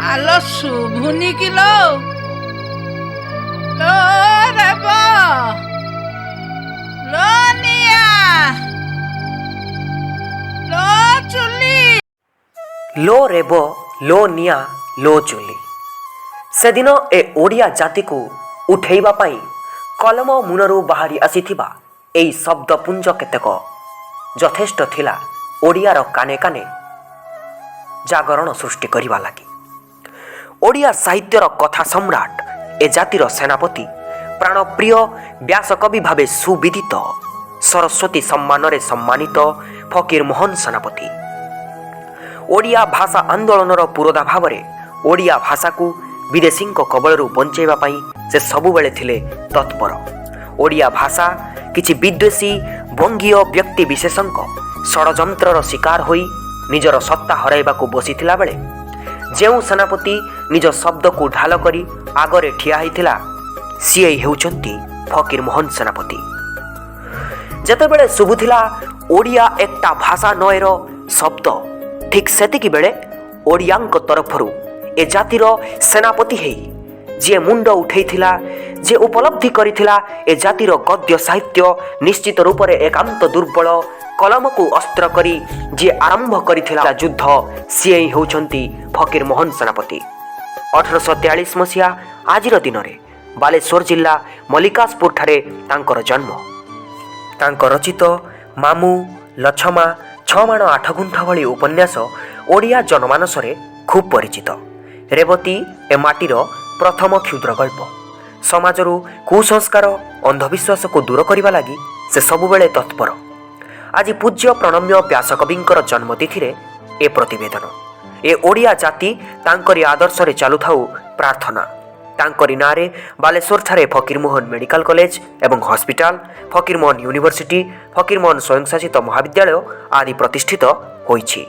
ଆଲୋ, ଶୁଭୁନି କିଲୋ? ଲୋ ରେବ, ଲୋ ନିଆ, ଲୋ ଚୁଲି। ଲୋ ରେବ, ଲୋ ନିଆଁ, ଲୋ ଚୁଲି। ସେଦିନ ଏ ଓଡ଼ିଆ ଜାତିକୁ ଉଠେଇବା ପାଇଁ କଲମ ମୁନରୁ ବାହାରି ଆସିଥିବା ଏଇ ଶବ୍ଦପୁଞ୍ଜ କେତେକ ଯଥେଷ୍ଟ ଥିଲା ଓଡ଼ିଆର କାନେ କାନେ ଜାଗରଣ ସୃଷ୍ଟି କରିବା ଲାଗି। ଓଡ଼ିଆ ସାହିତ୍ୟର କଥା ସମ୍ରାଟ, ଏ ଜାତିର ସେନାପତି, ପ୍ରାଣପ୍ରିୟ ବ୍ୟାସକବି ଭାବେ ସୁବିଦିତ, ସରସ୍ୱତୀ ସମ୍ମାନରେ ସମ୍ମାନିତ ଫକୀର ମୋହନ ସେନାପତି ଓଡ଼ିଆ ଭାଷା ଆନ୍ଦୋଳନର ପୁରୋଧା ଭାବରେ ଓଡ଼ିଆ ଭାଷାକୁ ବିଦେଶୀଙ୍କ କବଳରୁ ବଞ୍ଚାଇବା ପାଇଁ ସେ ସବୁବେଳେ ଥିଲେ ତତ୍ପର। ଓଡ଼ିଆ ଭାଷା କିଛି ବିଦ୍ୱେଷୀ ବଙ୍ଗୀୟ ବ୍ୟକ୍ତି ବିଶେଷଙ୍କ ଷଡ଼ଯନ୍ତ୍ରର ଶିକାର ହୋଇ ନିଜର ସତ୍ତା ହରାଇବାକୁ ବସିଥିଲା ବେଳେ ଯେଉଁ ସେନାପତି ନିଜ ଶବ୍ଦକୁ ଢାଲ କରି ଆଗରେ ଠିଆ ହୋଇଥିଲା, ସିଏ ହେଉଛନ୍ତି ଫକୀର ମୋହନ ସେନାପତି। ଯେତେବେଳେ ଶୁଭୁଥିଲା "ଓଡ଼ିଆ ଏକଟା ଭାଷା ନଏର" ଶବ୍ଦ, ଠିକ୍ ସେତିକି ବେଳେ ଓଡ଼ିଆଙ୍କ ତରଫରୁ ଏ ଜାତିର ସେନାପତି ହେଇ ଯିଏ ମୁଣ୍ଡ ଉଠେଇଥିଲା, ଯିଏ ଉପଲବ୍ଧି କରିଥିଲା ଏ ଜାତିର ଗଦ୍ୟ ସାହିତ୍ୟ ନିଶ୍ଚିତ ରୂପରେ ଏକାନ୍ତ ଦୁର୍ବଳ, କଲମକୁ ଅସ୍ତ୍ର କରି ଯିଏ ଆରମ୍ଭ କରିଥିଲା ଯୁଦ୍ଧ, ସିଏ ହିଁ ହେଉଛନ୍ତି ଫକୀର ମୋହନ ସେନାପତି। 1843 ମସିହା ଆଜିର ଦିନରେ ବାଲେଶ୍ୱର ଜିଲ୍ଲା ମଲ୍ଲିକାଶପୁରଠାରେ ତାଙ୍କର ଜନ୍ମ। ତାଙ୍କ ରଚିତ ମାମୁଁ, ଲଛମା, ଛଅ ମାଣ ଆଠ ଗୁଣ୍ଠ ଭଳି ଉପନ୍ୟାସ ଓଡ଼ିଆ ଜନମାନସରେ ଖୁବ୍ ପରିଚିତ। ରେବତୀ ଏ ମାଟିର ପ୍ରଥମ କ୍ଷୁଦ୍ର ଗଳ୍ପ। ସମାଜରୁ କୁସଂସ୍କାର, ଅନ୍ଧବିଶ୍ୱାସକୁ ଦୂର କରିବା ଲାଗି ସେ ସବୁବେଳେ ତତ୍ପର। ଆଜି ପୂଜ୍ୟ ପ୍ରଣମ୍ୟ ବ୍ୟାସକବିଙ୍କର ଜନ୍ମତିଥିରେ ଏ ପ୍ରତିବେଦନ। ଏ ଓଡ଼ିଆ ଜାତି ତାଙ୍କରି ଆଦର୍ଶରେ ଚାଲୁଥାଉ, ପ୍ରାର୍ଥନା। ତାଙ୍କରି ନାଁରେ ବାଲେଶ୍ୱରଠାରେ ଫକୀରମୋହନ ମେଡ଼ିକାଲ କଲେଜ ଏବଂ ହସ୍ପିଟାଲ, ଫକୀରମୋହନ ୟୁନିଭର୍ସିଟି, ଫକୀରମୋହନ ସ୍ୱୟଂଶାସିତ ମହାବିଦ୍ୟାଳୟ ଆଦି ପ୍ରତିଷ୍ଠିତ ହୋଇଛି।